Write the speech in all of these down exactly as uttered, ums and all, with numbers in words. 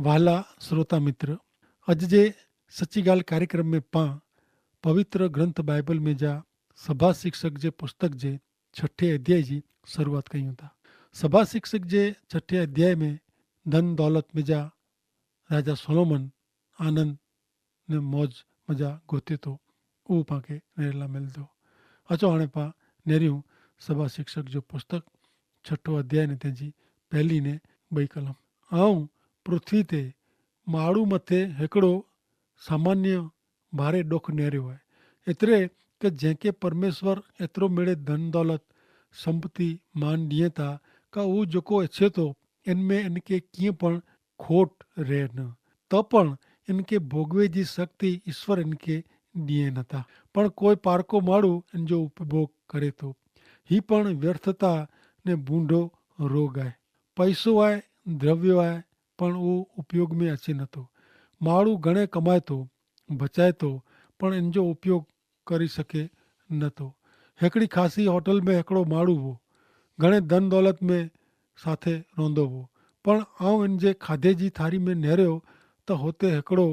વહાલા શ્રોતા મિત્ર, અજ જે સચ્ચી ગાલ કાર્યક્રમ મેં પાં પવિત્ર ગ્રંથ બાઈબલ મેં જા સભા શિક્ષક જે પુસ્તક જે છઠે અધ્યાય જી શરૂઆત કહ્યું થા. સભા શિક્ષક જે છઠે અધ્યાય મેં ધન દોલત મેં જા રાજા સોલોમન આનંદ ને મોજ મજા ગોતે તો ઉપાંકે નેરેલા મેલ દો. અચો હાણે પા નેર્યું સભા શિક્ષક જો પુસ્તક છઠો અધ્યાય ને તેજી પહેલી ને બઈ કલમ. આઉં પૃથ્વી તે માડૂ મતે હેકડો સામાન્ય ભારે ડોખ નેર્યો હૈ. એતરે કે જેંકે પરમેશ્વર એતરો મેળે ધન દોલત સંપત્તિ માન દિયે તા કા ઉજકો એછે તો એન મેં એનકે કિયા પણ ખોટ રહે ન. તો પણ એનકે ભોગવે જી શક્તિ ઈશ્વર એનકે દિયે નતા. પણ કોઈ પારકો માડૂ એનજો ઉપભોગ કરે તો હી પણ વ્યર્થતા ને ભૂંડો રોગ આય. પૈસો આય, દ્રવ્યો આય, પણ ઉ ઉપયોગ મેં અચે નતો. માડૂ ઘણે કમાય તો ભચાય તો પણ એનજો ઉપયોગ કરી શકે નતો. હેકડી ખાસી હોટલ મેં હેકડો માડૂ વો ઘણે ધન દોલત મેં સાથે રોંધો વો. પણ આઉં એનજે ખાધે જી થારી મેં નેર્યો તો હોતે હેકડો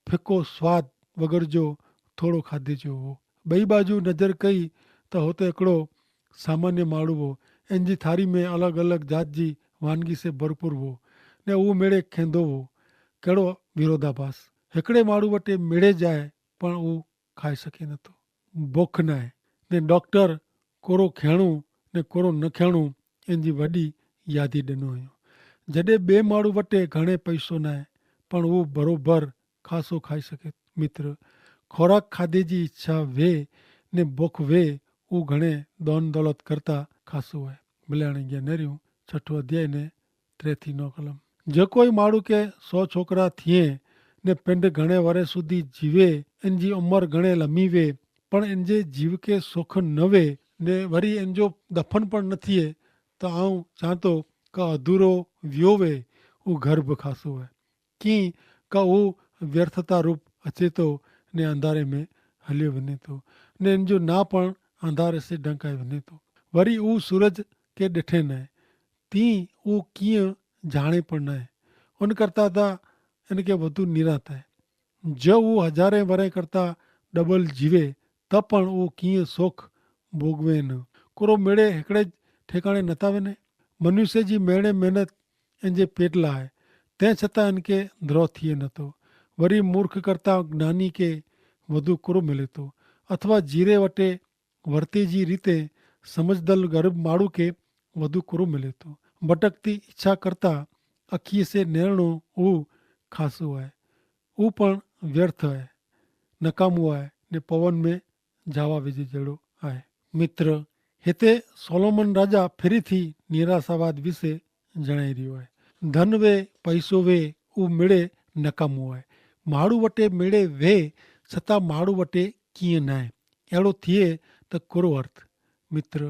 ફિકો સ્વાદ વગર જો થોડો ખાધે જો વો. બઈ બાજુ નજર કઈ તો હોતે હેકડો સામાન્ય માડૂ વો. એનજી થારી મેં અલગ અલગ જાત જી વાનગી સે ભરપૂર વો ને ઉમેડે ખેંધો વો. કેડો વિરોધાભાસ. હેકડે માડૂ વટે મેડે જાય પણ ઉ ખાઈ શકે નતો. ભોખ નાય ને ડોક્ટર કોરો ખેણું ને કોરો ન ખેણું એનજી વડી યાદી ડેનો હૈં. જડે બે માડૂ વટે ઘણે પૈસો નાય પણ ઉ ભરોભર ખાસો ખાઈ શકે. મિત્ર, ખોરાક ખાધે જી ઇચ્છા વે ને ભોખ વે ઉ ઘણે દોન દોલત કરતા ખાસો હૈ. ભલે અણે જ્ઞાન નેર્યું છઠો અધ્યાય ને ત્રે થી નો કલમ. જે કોઈ માડૂ કે સો છોકરા થિયે ને પેંડ ઘણે વરે સુધી જીવે એનજી ઉમર ઘણે લમી વે પણ એનજે જીવ કે સોખન નવે ને વરી એનજો દફન પણ નથિયે તો આઉં ચાંતો કા અધૂરો વ્યો વે ઉં ગર્ભ ખાસો હૈ. કિંક ઉહ વ્યર્થતા રૂપ અચેતો ને અંધારે મેં હલ્યો વને તો ને એન જો ના પણ અંધારે સે ઢંકાઈ વને તો. વરી ઉહ સૂરજ કે ડેઠે નાય તી ઉહ કિયાં જાણે પણ નાય. ઉન કરતા તા એન કે વધુ નિરાંત હૈ. જો ઉહ હજારે વરે કરતા ડબલ જીવે તો પણ ઉહ કિયાં સોખ ભોગવે ન. કોરો મેળે હેકડ઼ે જ ઠેકાણે નતા વને. મનુષ્ય જી મેળે મહેનત એન જે પેટલા હૈ તે છતાં એન કે દ્રોહ થિયે નતો. વરી મૂર્ખ કરતા જ્ઞાની કે વધુ કુરો મિલે તો? અથવા જીરે વટે વર્તે જી રીતે સમઝદલ ગર્ભ માણૂ કે વધુ કુરો મિલે તો? ભટકતી ઇચ્છા કરતા અખિયે સે નેરણો ઉહ ખાસુ હૈ. ઉહ પણ વ્યર્થ હૈ, નકામુ હૈ ને પવન મેં જાવા વિજે જેડો આય. મિત્ર, હેતા સોલોમન રાજા ફિરી થી નિરાશાવાદ વિશે જણાઈ રહ્યો આય. ધન વે પૈસો વે ઉમેડે નકામો આય. માડૂ વટે મેડે વે છતાં માડૂ વટે કિયા નાય એડો થિયે તો કુરો અર્થ? મિત્ર,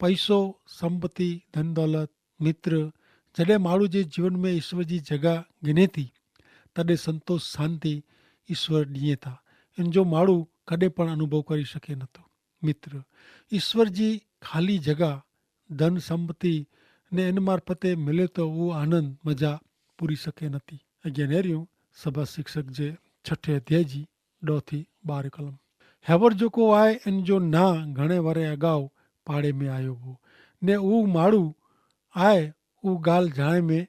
પૈસો, સંપત્તિ, ધન દોલત, મિત્ર, જડે માડૂ જે જીવન મેં ઈસ્વર જી જગા ગિને થી તદે સંતોષ શાંતિ ઈસ્વર દિયે થા. એન જો માડૂ કદે પણ અનુભવ કરી શકે નતો. મિત્ર, ઈસ્વર જી ખાલી જગા ધન સંપત્તિ ને એન મારફતે મિલે તો ઉહ આનંદ મજા પૂરી શકે નથી. અજ્ઞાનેરિયું સભા શિક્ષક જે છઠે અધ્યાય જી દો થી બાર કલમ. હેવર જોકો આય એન જો ના ઘણે વરે અગાઉ પાડે મેં આયો હો ને ઉહ માડૂ આય ઉહ ગાલ જાણે મેં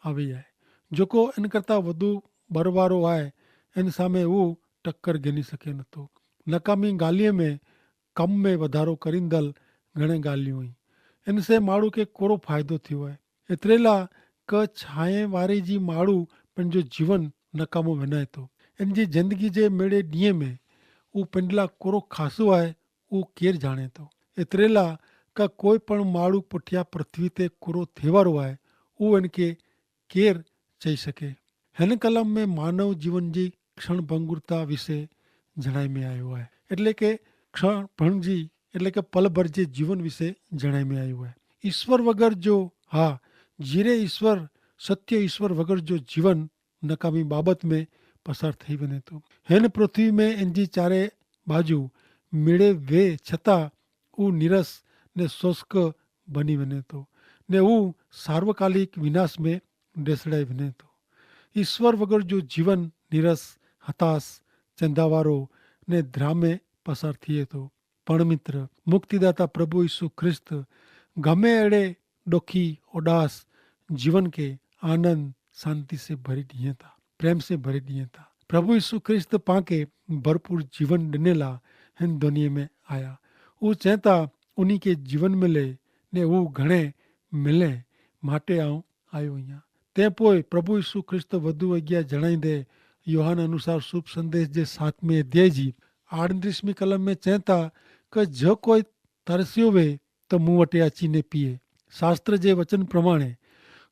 આવે આય. જોકો એન કરતા વધુ બરવારો આય એન સામે ઉહ ટક્કર ગિની શકે નતો. નકામી ગાલિયે મેં કમ મેં વધારો કરીંદલ ઘણે ગાલિયું હૈં. એન સે માડૂ કે કોરો ફાયદો થિયો હૈ? એતરેલા કે છાયે વારે જી માડૂ પન જો જીવન નકામો વેનાય તો એન જી જિંદગી જે મેડે દિયે મેં ઉહ પેંડલા કોરો ખાસુ આય ઉહ કેર જાણે તો? એતરેલા કે કોઈ પણ માડૂ પુઠ્યા પૃથ્વી તે કોરો થેવારો આય ઉહ એન કે કેર ચહી શકે? હેન કલમ મેં માનવ જીવન જી ક્ષણ ભંગુરતા વિશે જણાઈ મેં આયો હૈ. એટલે કે ક્ષણ ભણ જી એટલે કે પલભર જે જીવન વિશે જણાઈ મેં આયો હૈ. ઈસ્વર વગર જો હા જીરે ઈસ્વર સત્ય ઈસ્વર વગર જો જીવન નકામી બાબત મેં પસાર થઈ વને તો. હેન પૃથ્વી મેં એન જી ચારે બાજુ મેળે વે છતાં ઉહ નિરસ ને સોસ્ક બની વને તો ને ઉહ સાર્વકાલિક વિનાશ મેં ડેસડાઈ વને તો. ઈસ્વર વગર જો જીવન નિરસ, હતાશ, ચેંધાવારો ને ધ્રામે પસાર થિયે તો. પણ મિત્ર, મુક્તિદાતા પ્રભુ ઈસુ ખ્રિસ્ત ગમે એડે ડોખી ઉડાસ જીવન કે આનંદ, શાંતિ સે ભરી દિયે તા, પ્રેમ સે ભરી દિયે તા. પ્રભુ ઈસુ ખ્રિસ્ત પાંકે ભરપૂર જીવન ડનેલા હેન ધોનિયે મેં આયા. ઉહ ચેંતા ઉની કે જીવન મિલે ને ઉહ ઘણે મિલે માટે આઉં આયો અહિયા. તે પોય પ્રભુ ઈસુ ખ્રિસ્ત વધુ અગિયા જણાઈ દે. યોહાન અનુસાર શુભ સંદેશ જે સાતમે અધ્યાય જી આડત્રીસમી કલમ મેં ચેંતા કે જો કોઈ તરસ્યો વે તો મું વટે અચી ને પીએ. શાસ્ત્ર જે વચન પ્રમાણે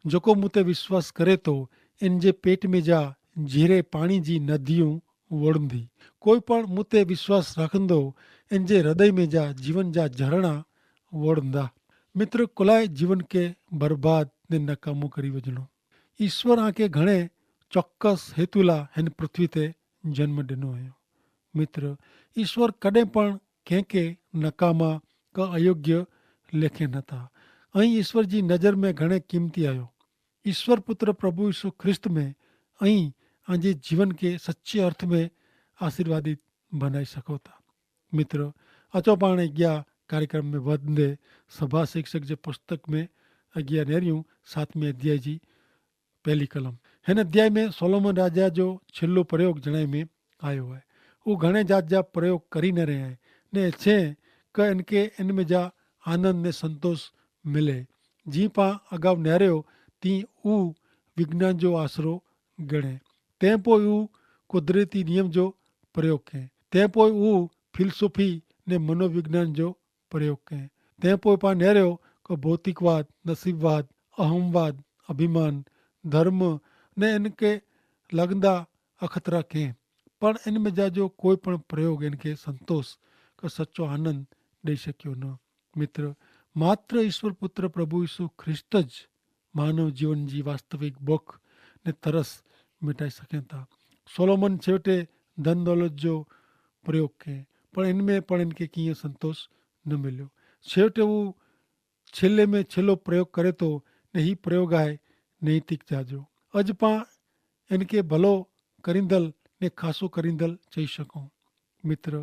જોકો મુતે વિશ્વાસ કરે તો એન જે પેટ મેં જા જીરે પાણી જી નદિયું વોડન દી. કોઈ પણ મુતે વિશ્વાસ રાખન દો એન જે હૃદય મેં જા જીવન જા ઝરણા વોડન દા. મિત્ર, કોલાએ જીવન કે બરબાદ ને નકામો કરી વજનો. ઈસ્વર આંકે ઘણે ચોક્કસ હેતુલા હેન પૃથ્વી તે જન્મ દેનો હૈ. મિત્ર, ઈસ્વર કદે પણ કેંકે નકામા કા અયોગ્ય લેખે નતા. અહીં ઈસ્વર જી નજર મેં ઘણે કિંમતી આયો. ઈસ્વર પુત્ર પ્રભુ ઈસુ ખ્રિસ્ત મેં અહીં આજે જીવન કે સચ્ચે અર્થ મેં આશીર્વાદિત બનાઈ સકોતા. મિત્ર, અચો પાણે અગિયા કાર્યક્રમ મેં વધને સભા શિક્ષક જે પુસ્તક મેં અગિયા નેર્યું સાતમે અધ્યાય જી પહેલી કલમ. હેન અધ્યાય મેં સોલોમન રાજા જો છેલ્લો પ્રયોગ જણાય મેં આયો હૈ. ઉં ઘણે જાત જા પ્રયોગ કરી ન રહે હૈ ને છે કે એનકે એન મેં જા આનંદ ને સંતોષ મિલે. જી પા અગાઉ નેર્યો તી ઉં વિજ્ઞાન જો આશરો ગણે. તે પોય ઉં કુદરતી નિયમ જો પ્રયોગ કે. તે પોય ઉં ફિલસૂફી ને મનોવિજ્ઞાન જો પ્રયોગ કે. તે પોય પા નેર્યો કે ભૌતિકવાદ, નસીબવાદ, અહમવાદ, અભિમાન, ધર્મ ને એનકે લગદા અખતરા કે. પણ એન મેં જા જો કોઈ પણ પ્રયોગ એનકે સંતોષ કે સચો આનંદ દઈ શક્યો ન. મિત્ર, માત્ર ઈસ્વર પુત્ર પ્રભુ ઈસુ ખ્રિસ્ત જ માનવ જીવન જી વાસ્તવિક બોખ ને તરસ મેટાઈ સકેતા. સોલોમન છેવટે ધન દોલત જો પ્રયોગ કે, પણ એન મેં પણ એનકે કિયા સંતોષ ન મિલ્યો. છેવટે ઉં છેલ્લે મેં છેલ્લો પ્રયોગ કરે તો ને હી પ્રયોગ આય નૈતિક જાજો. અજ પા એનકે ભલો કરીંદલ ને ખાસો કરીંદલ ચહી શકો. મિત્ર,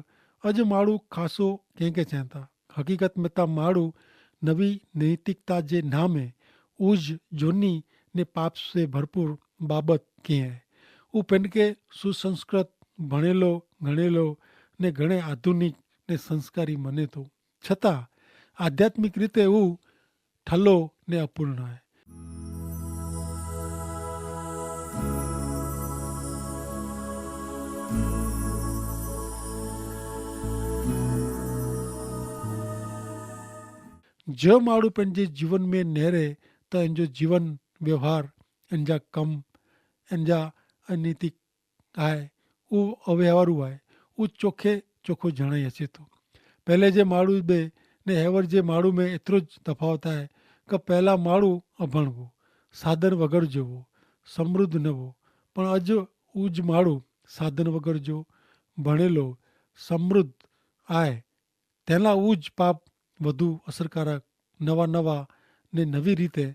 અજ માડૂ ખાસો કેંકે ચેંતા? હકીકત મેં તા માડૂ નવી નૈતિકતા જે નામે ઉજ જોની ને પાપ સે ભરપૂર બાબત કે હૈ. ઉપને કે સુસંસ્કૃત, ભણેલો ગણેલો ને ઘણે આધુનિક ને સંસ્કારી મને તો છતાં આધ્યાત્મિક રીતે ઉં ઠલો ને અપૂર્ણ હૈ. જો માડૂ પન જે જીવન મેં નહરે તો એન જો જીવન વ્યવહાર, એન જા કમ, એન જા અનૈતિક આય, ઉહ અવ્યવહારુ આય, ઉહ ચોખે ચોખો જણાઈ હશે તો. પહેલે જે માડૂ બે ને હેવર જે માડૂ મેં એતરો જ તફાવત આય, કે પહેલા માડૂ અભણ વો, સાધન વગર જો વો, સમૃદ્ધ ન વો. પણ અજ ઉજ માડૂ સાધન વગર જો ભણેલો, સમૃદ્ધ આય, તેના ઉજ પાપ વધુ અસરકારક, નવા નવા ને નવી રીતે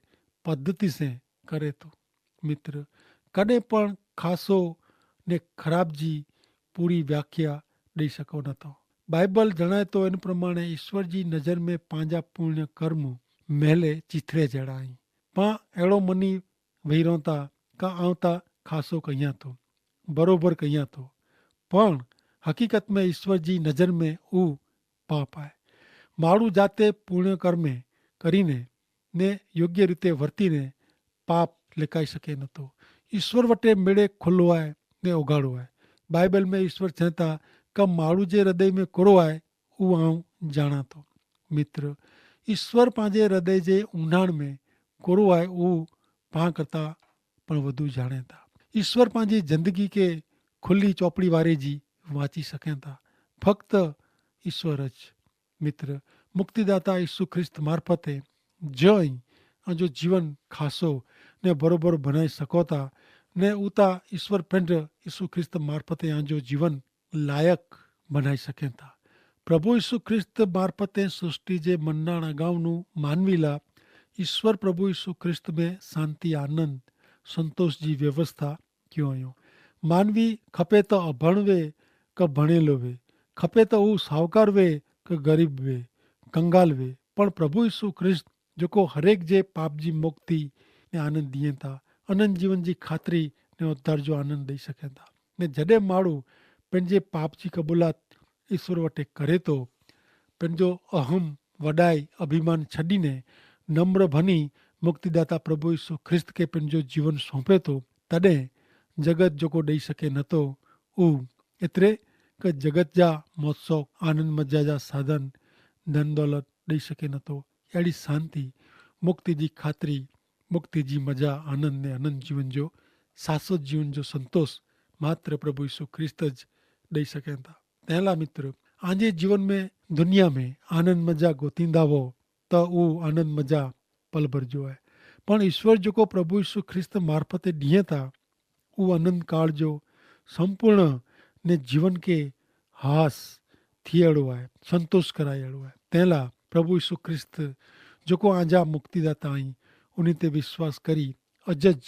પદ્ધતિ સે કરે તો. મિત્ર, કદે પણ ખાસો ને ખરાબ જી પૂરી વ્યાખ્યા દઈ શકો નતો. બાઈબલ જણાયતો એન પ્રમાણે ઈસ્વર જી નજર મેં પાંજા પૂર્ણ કર્મ મહેલે ચિથરે જેડા હી. પાં એડો મની વહી રોતા કા આવતા ખાસો કહિયા તો, બરોબર કહિયા તો. પણ હકીકત મેં ઈસ્વર જી નજર મેં ઉ પાપ આય. માડૂ જાતે પૂર્ણ કર્મે કરીને ને યોગ્ય રીતે વર્તી ને પાપ લેકાઈ શકે નતો. ઈસ્વર વટે મેડે ખુલ્લો આય ને ઉગાડો આય. બાઈબલ મેં ઈસ્વર ચેંતા કે માડૂ જે હૃદય મેં કોરો આય ઉ આઉં જાણા તો. મિત્ર, ઈસ્વર પાંજે હૃદય જે ઉનાણ મેં કોરો આય ઉ પાં કરતા પણ વધુ જાણે તા. ઈસ્વર પાંજી જિંદગી કે ખુલ્લી ચોપડી વારે જી વાંચી સકે તા. ફક્ત ઈસ્વર જ. મિત્ર, મુક્તિદાતા ઈસુ ખ્રિસ્ત મારફતે જો અહીં આજો જીવન ખાસો ને બરોબર ભનાઈ સકો તા, ને ઉતા ઈસ્વર પેંડ ઈસુ ખ્રિસ્ત મારફતે આજો જીવન લાયક ભનાઈ સકે તા. પ્રભુ ઈસુ ખ્રિસ્ત મારફતે સૃષ્ટિ જે મન્નાણ અગાઉનું માનવીલા ઈસ્વર પ્રભુ ઈસુ ખ્રિસ્ત મેં શાંતિ આનંદ સંતોષ જી વ્યવસ્થા ક્યો અયો. માનવી ખપે તો અભણ વે કે ભણેલો વે, ખપે તો ઉસાવકાર વે કે ગરીબ વે, કંગાલ વે, પણ પ્રભુ ઈસુ ખ્રિસ્ત જોકો હરેક જે પાપ જી મુક્તિ ને આનંદ દિયે થા, અનંત જીવન જી ખાતરી ને ઉદ્ધાર જો આનંદ દઈ શકે થા. ને જડે માડૂ પેનજે પાપ જી કબૂલાત ઈસવ વટે કરે તો, પેનજો અહમ વડાઈ અભિમાન છડીને નમ્ર ભની મુક્તિદાતા પ્રભુ ઈસુ ખ્રિસ્ત કે પેનજો જીવન સોંપે તો, તદે જગત જોકો દઈ શકે નતો ઉહ એતરે કે જગત જા મોત્સવ આનંદ મજા જા સાધન ધન દોલત દઈ શકે નતો. એડી શાંતિ, મુક્તિ જી ખાતરી, મુક્તિ જી મજા આનંદ ને અનંત જીવન જો સાસો જીવન જો સંતોષ માત્ર પ્રભુ ઈસુ ખ્રિસ્ત જ દઈ શકે થા. તેલા મિત્ર, આજે જીવન મેં દુનિયા મેં આનંદ મજા ગોતિંદા વો તો ઉહ આનંદ મજા પલભર જો હૈ. પણ ઈસવ જોકો પ્રભુ ઈસુ ખ્રિસ્ત મારફતે દિયે થા ઉહ અનંતકાળ જો સંપૂર્ણ ને જીવન કે હાસ થિયાળો હૈ, સંતોષ કરાયાળો હૈ. તેલા પ્રભુ ઈસુ ખ્રિસ્ત જોકો આજા મુક્તિદાતા હૈં, ઉની તે વિશ્વાસ કરી અજ જ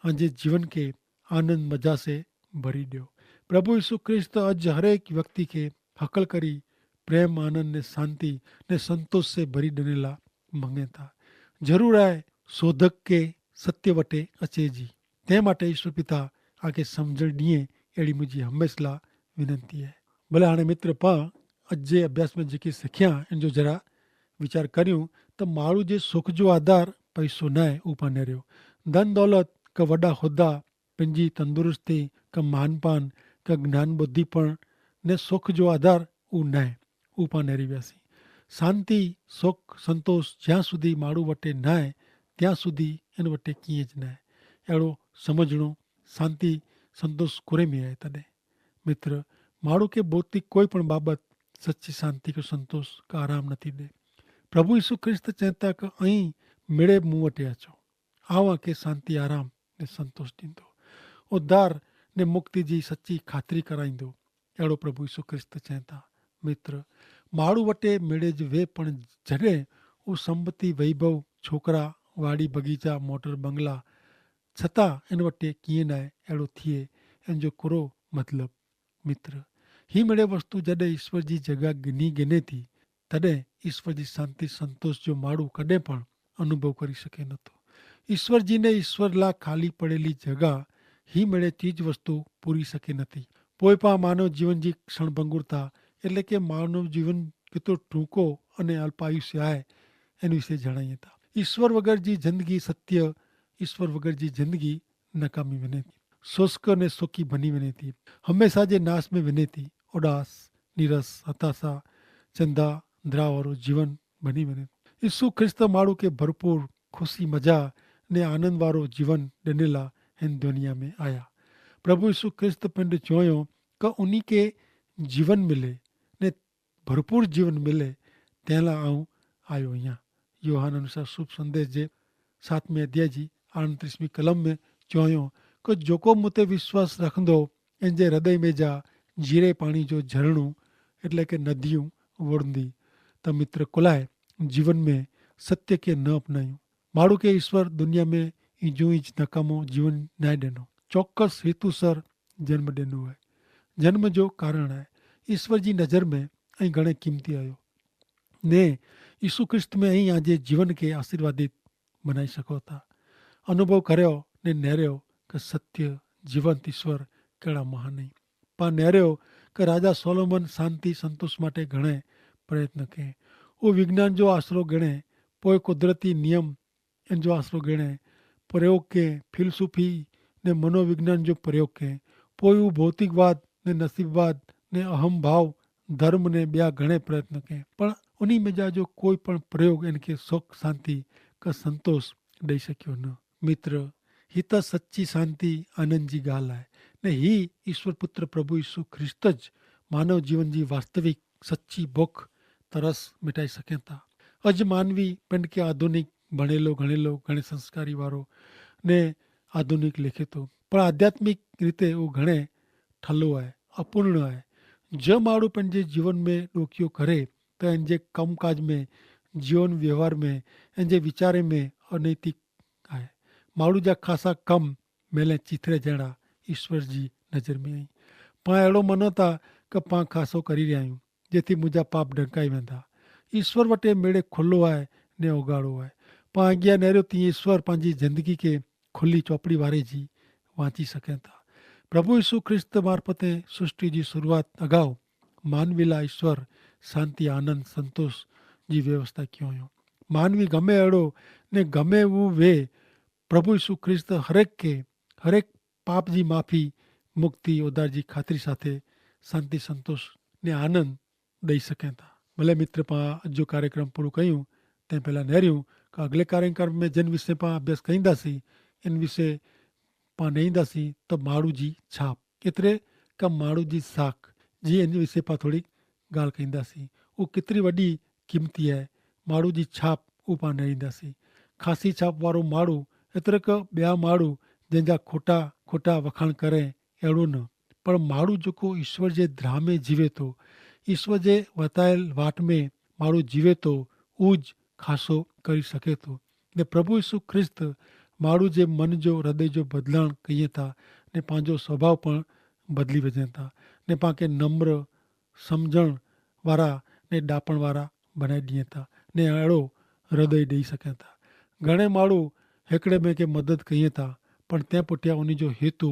આજે જીવન કે આનંદ મજા સે ભરી દ્યો. પ્રભુ ઈસુ ખ્રિસ્ત અજ હરેક વ્યક્તિ કે હકલ કરી પ્રેમ આનંદ ને શાંતિ ને સંતોષ સે ભરી દનેલા મંગે થા. જરૂર આય શોધક કે સત્ય વટે અચે જી. તે માટે ઈસુ પિતા આકે સમઝણ દિયે એડી મુઝે હમેંશલા વિનંતી હૈ. ભલે હાણે મિત્ર પા અજ જે અભ્યાસ મેં જેકી સિખ્યા એન જો જરા વિચાર કર્યું, તો માણુ જે સુખ જો આધાર પૈસો નાય ઉપા નેર્યો. ધન દોલત કે વડા હોદા, પૈજી તંદુરસ્તી કે માનપાન કે જ્ઞાન બુદ્ધિ પણ ને સુખ જો આધાર ઉ નાય ઉપા નેરી વ્યાસી. શાંતિ, સુખ, સંતોષ જ્યાં સુધી માણુ વટે નાય ત્યાં સુધી એન વટે કિંય જ નાય. એડો સમઝણો શાંતિ સંતોષ કોરે મેં આય તદે. મિત્ર, માણુ કે ભૌતિક કોઈ પણ બાબત સચ્ચી શાંતિ કે સંતોષ કે આરામ નથી દે. પ્રભુ ઈસુ ખ્રિસ્ત ચેતા કે અહીં મેળે મુવટે આચો, આવા કે શાંતિ આરામ ને સંતોષ દીધો, ઉદ્ધાર ને મુક્તિ જી સચ્ચી ખાતરી કરાઈ દો. એડો પ્રભુ ઈસુ ખ્રિસ્ત ચેતા. મિત્ર, માણુ વટે મેળે જ વે પણ જડે ઉસંબતી વૈભવ, છોકરા, વાડી બગીચા, મોટર બંગલા છતાં એન વટે કિંય નાય એડો થિયે એન જો કુરો મતલબ? મિત્ર, હી મેળે વસ્તુ જડે ઈસ્વર જી જગા ગિની ગિને થી તદે ઈસ્વર જી શાંતિ સંતોષ જો માડૂ કદે પણ અનુભવ કરી શકે નતો. ઈસ્વર જી ને ઈસ્વર લા ખાલી પડેલી જગા હી મેળે તી જ વસ્તુ પૂરી શકે નથી. પોય પા માનવ જીવન જી ક્ષણભંગુરતા એટલે કે માનવ જીવન કિતરો ટૂંકો અને અલ્પાયુષ્ય આય એન વિશે જણાઈ થા. ઈસ્વર વગર જી જિંદગી સત્ય, ઈસ્વર વગર જી જિંદગી નકામી વિને તી, સોસ્ક ને સોકી ભની વિને તી, હમેંસા જે નાસ મેં વિને તી, ઉડાસ, નિરસ, હતાસા, ચંદા દ્રાવારો જીવન ભની વિને તી. ઈસુ ખ્રિસ્ત માડૂ કે ભરપૂર ખુશી મજા ને આનંદવારો જીવન ડેનેલા હેન દુનિયા મેં આયા. પ્રભુ ઈસુ ખ્રિસ્ત પિંડ ચોયો કે ઉની કે જીવન મિલે ને ભરપૂર જીવન મિલે તેલા આઉં આયો હિયા. યોહાન અનુસાર શુભ સંદેશ જે સાતમે અધ્યાય જી આણત્રીસમી કલમ મેં ચોયો કે જોકો મુતે વિશ્વાસ રાખંદો એન જે હૃદય મેં જા જીરે પાણી જો ઝરણું એટલે કે નદિયું વોડંદી. તો મિત્ર કુલાએ જીવન મેં સત્ય કે ન અપનાયું. માડૂ કે ઈસ્વર દુનિયા મેં ઈજુ ઈજ નકામો જીવન નાય દેનો, ચોક્કસ હેતુ સર જન્મ દેનો હૈ. જન્મ જો કારણ હૈ ઈસ્વર જી નજર મેં અહીં ઘણે કિંમતી આયો. ને ઈસુ ખ્રિસ્ત મેં અહીં આજે જીવન કે આશીર્વાદિત બનાઈ શકો થા. અનુભવ કર્યો ને નેર્યો કે સત્ય જીવંત ઈસ્વર કહેડા મહાન નહીં. પા નેર્યો કે રાજા સોલોમન શાંતિ સંતોષ માટે ઘણે પ્રયત્ન કે, વો વિજ્ઞાન જો આશરો ગણે, પોય કુદરતી નિયમ એન જો આશરો ગણે, પ્રયોગ કે ફિલસૂફી ને મનોવિજ્ઞાન જો પ્રયોગ કે, પોય વો ભૌતિકવાદ ને નસીબવાદ ને અહમભાવ ધર્મ ને બ્યા ઘણે પ્રયત્ન કે, પણ ઉની મેં જા જો કોઈ પણ પ્રયોગ એન કે સુખ શાંતિ કે સંતોષ દઈ શક્યો ન. મિત્ર, હી તો સચ્ચી શાંતિ આનંદ જી ગાલ આય. ને હી ઈસ્વર પુત્ર પ્રભુ ઈસુ ખ્રિસ્ત જ માનવ જીવન જી વાસ્તવિક સચ્ચી ભોખ તરસ મિટાઈ સકેતા. અજ માનવી પેંડ કે આધુનિક ભણેલો ગણેલો ઘણે સંસ્કારી વારો ને આધુનિક લેખેતો, પણ આધ્યાત્મિક રીતે ઉં ઘણે ઠલો આય, અપૂર્ણ આય. જે માડૂ પેંડ જે જીવન મેં ડોક્યો કરે તો એન જે કમકાજ મેં, જીવન વ્યવહાર મેં, એન જે વિચારે મેં અનૈતિક આય. માડૂ જા ખાસા કમ મેલે ચિથરે જેડા ઇશ્વર જી નજર મેં આઈ. પાં એડો મનો થા કે પાં ખાસો કરી રહ્યા આયું, જેથી મુઝે પાપ ઢંકાઈ વેંદા. ઇશ્વર વટે મેડે ખુલ્લો આય ને ઉગાડો આય. પાં અગિયા નેર્યો તી ઇશ્વર પાંજી જિંદગી કે ખુલ્લી ચોપડી વારે જી વાંચી સકે થા. પ્રભુ ઇશુ ખ્રિસ્ત મારફતે સૃષ્ટિ જી શરૂઆત અગાઉ માનવીલા ઇશ્વર શાંતિ આનંદ સંતોષ જી વ્યવસ્થા ક્યો યો. માનવી ગમે એડો ને ગમે વુ વે, પ્રભુ ઇશુ ખ્રિસ્ત હરેક કે હરેક પાપ જી માફી, મુક્તિ ઉધાર જી ખાતરી સાથે શાંતિ સંતોષ ને આનંદ દઈ સકે થા. ભલે મિત્ર પાં જો કાર્યક્રમ પૂરો કહ્યું, તે પહેલા નહર્યું કે અગલે કાર્યક્રમ મેં જેન વિશે પાં અભ્યાસ કહીંદા સી, એન વિશે પાં નહીંદા સી તો માડૂ જી છાપ, કેતરે કા માડૂ જી સાખ જી એન વિશે પાં થોડી ગાલ કહીંદા સી. ઉહ કેતરી વડી કિંમતી હૈ. માડૂ જી છાપ ઉહ પાં નહીંદા સી. ખાસી છાપ વારો માડૂ એતરે કે બ્યા માડૂ જેન જા ખોટા ખોટા વખાણ કરે એડો ન. પણ માડૂ જોકો ઇશ્વર જે ધ્રામે જીવે તો, ઇશ્વર જે વતાયેલ વાટ મેં માડૂ જીવે તો, ઉજ ખાસો કરી શકે તો. ને પ્રભુ ઇશુ ખ્રિસ્ત માડૂ જે મન જો હૃદય જો બદલાણ કહિયે થા, ને પાંજો સ્વભાવ પણ બદલી વજે થા, ને પાંકે નમ્ર સમઝણ વારા ને ડાપણ વારા બનાઈ દિયે થા, ને એડો હૃદય દઈ સકે થા. ઘણે માડૂ હેકડ઼ે મેં કે મદદ કહિયે થા, પણ તે પુઠ્યા ઉની જો હેતુ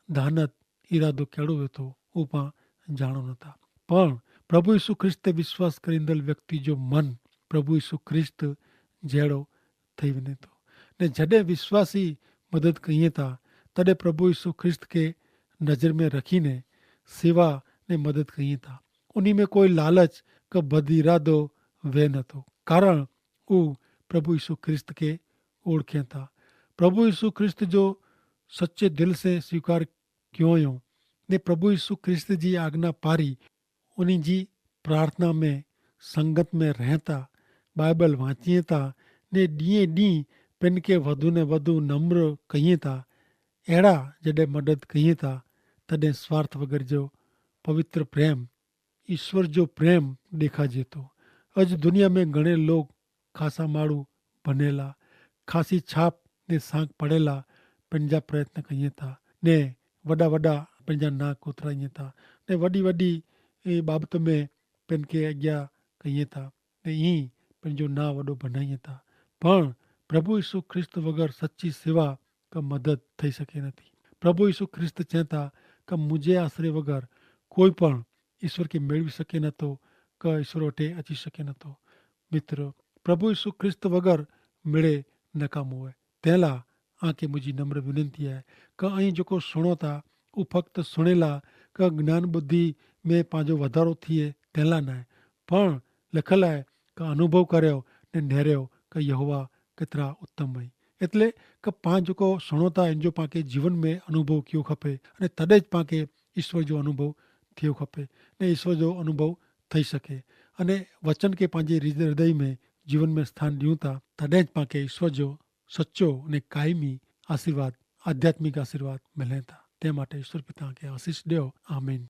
ધાનત ઇરાદો કેડો વેતો, ઉપા જાણો નતા. પણ પ્રભુ ઈસુ ખ્રિસ્ત તે વિશ્વાસ કરીંદલ વ્યક્તિ જો મન પ્રભુ ઈસુ ખ્રિસ્ત જેડો થઈ વેને તો. ને જડે વિશ્વાસી મદદ કહિયે તા, તદે પ્રભુ ઈસુ ખ્રિસ્ત કે નજર મેં રખીને સેવા ને મદદ કહિયે તા. ઉની મેં કોઈ લાલચ કે બદઇરાદો વે નતો, કારણ ઉહ પ્રભુ ઈસુ ખ્રિસ્ત કે ઓળખે તા. પ્રભુ ઈસુ ખ્રિસ્ત જો સચ્ચે દિલ સે સ્વીકાર ક્યો યો, ને પ્રભુ ઈસુ ખ્રિસ્ત જી આજ્ઞા પારી ઉની જી પ્રાર્થના મેં સંગત મેં રહેતા, બાઈબલ વાંચીએ તા, ને દિયે દિયે પેનકે વધુ ને વધુ નમ્ર કહિયે તા. એડા જડે મદદ કહિયે તા, તદે સ્વાર્થ વગર જો પવિત્ર પ્રેમ, ઈસ્વર જો પ્રેમ દેખાજે તો. અજ દુનિયા મેં ઘણે લોગ ખાસા માડૂ ભનેલા, ખાસી છાપ ને સાંક પડેલા પન જા પ્રયત્ન કહિયે તા, ને વડા વડા પન જા ના કોતરાયે તા, ને વડી વડી બાબત મેં પન કે અગિયા કહિયે તા, ને ઈ પન જો ના વડો ભનાયે તા. પણ પ્રભુ ઈસુ ખ્રિસ્ત વગર સચ્ચી સેવા કા મદદ થઈ સકે નથી. પ્રભુ ઈસુ ખ્રિસ્ત ચેતા કા મુઝે આશરે વગર કોઈ પણ ઈસ્વર કે મેળવી સકે નતો, કા ઈસ્વર વટે અચી સકે નતો. મિત્ર, પ્રભુ ઈસુ ખ્રિસ્ત વગર મેળે નકામો હૈ. તેલા આંકે મુઝે નમ્ર વિનંતી હૈ, કા અહીં જોકો સુણો તા ઉફક્ત સુણેલા કા જ્ઞાન બુદ્ધિ મેં પાંજો વધારો થિયે તેલા નાય, પણ લખલ હૈ કા અનુભવ કર્યો ને નેર્યો કા યહોવા કેતરા ઉત્તમ હૈ. એટલે કે પાંજો કો સુણો તા એન જો પાંકે જીવન મેં અનુભવ કિયો ખપે, અને તદે જ પાંકે ઈસ્વર જો અનુભવ થિયો ખપે, ને ઈસ્વર જો અનુભવ થઈ સકે, અને વચન કે પાંજે હૃદય મેં જીવન મેં સ્થાન દિયું તા તદે જ પાંકે ઈસ્વર જો સચો ને કાયમી આશીર્વાદ, આધ્યાત્મિક આશીર્વાદ મિલે તા. તે માટે ઈસ્વર પિતા કે આશીસ દેઓ. આમીન.